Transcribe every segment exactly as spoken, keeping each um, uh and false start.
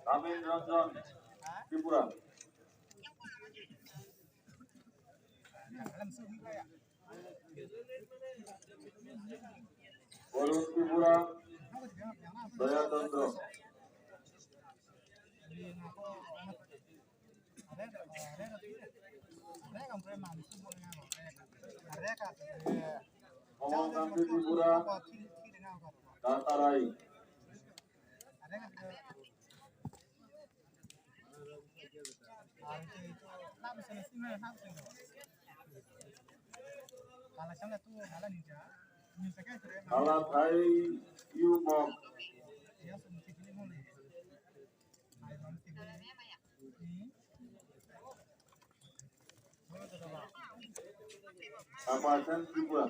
Ramin Ranjan, Tripura. Varun Tripura, Daya Chandra. Mohan Gandhi Tripura, Tata Rai. Halathai Yumok. Tapasan Tripura.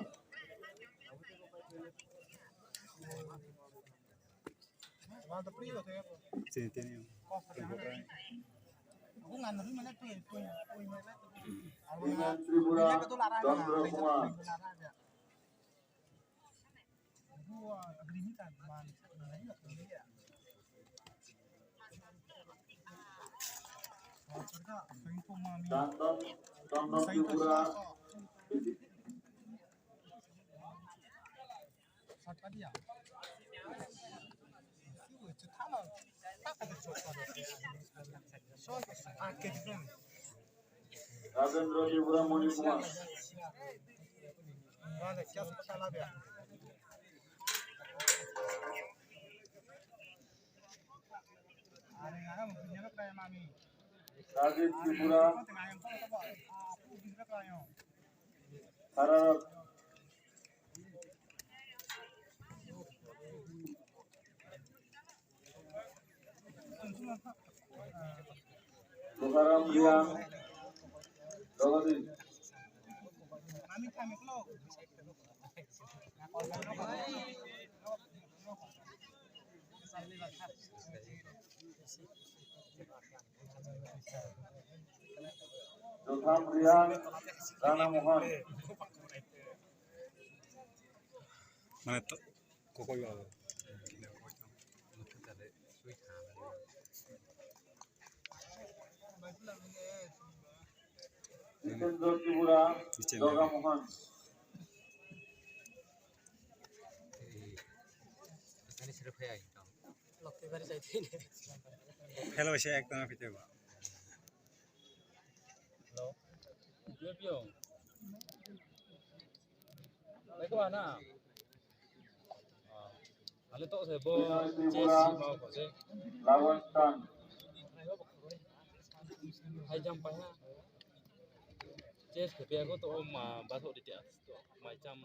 Sini, sini. Dengan Tripura, Chandra Kumar. Chandra, Chandra Tripura. Rajendra Tripura, Moni Kumar. Rajit Tripura. Bharat. Tukaram Riang, Dogodi. Jotham Riang, Rana Mohan. Mane to, kokoi ba. Jitendra Tripura, Jitendra. Durga Mohan. Hello, se ekta na pite ba. Hello. Yo, yo. Leko ana. Ale to se bo Binoy Tripura, chesi ma ko se. Lawan Tan. Hai jam pa ha. Ches ke pe ko to ma ba so de tia. To mai jam.